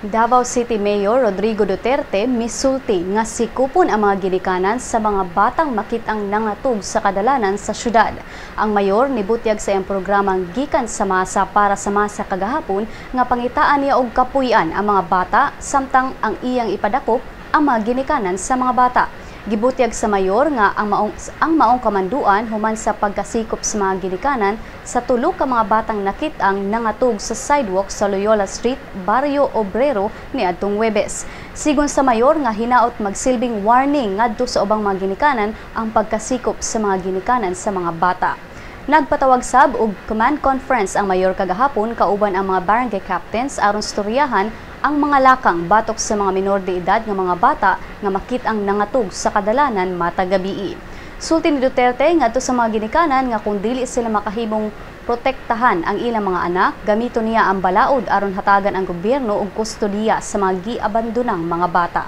Davao City Mayor Rodrigo Duterte misulti nga sikupon ang mga ginikanan sa mga batang makitang nangatug sa kadalanan sa syudad. Ang mayor nibutyag sa iyang programang Gikan sa Masa para sa Masa kagahapon nga pangitaan niya og kapuy-an ang mga bata samtang ang iyang ipadakop ang mga ginikanan sa mga bata. Gibutyag sa mayor nga ang maong kamanduan human sa pagkasikop sa mga ginikanan sa tulo ka mga batang nakit-ang nangatug sa sidewalk sa Loyola Street, Barrio Obrero niadtong Huwebes. Sigon sa mayor nga hinaot magsilbing warning ngadto sa ubang mga ginikanan ang pagkasikop sa mga ginikanan sa mga bata. Nagpatawag sab og command conference ang mayor kagahapon kauban ang mga barangay captains aron storyahan ang mga lakang batok sa mga minor de edad nga mga bata nga makit-ang nangatug sa kadalanan matag gabii. Sulti ni Duterte ngadto sa mga ginikanan nga kung dili sila makahimong protektahan ang ilang mga anak, gamito niya ang balaod aron hatagan ang gobyerno og kustodiya sa mga giabandonang mga bata.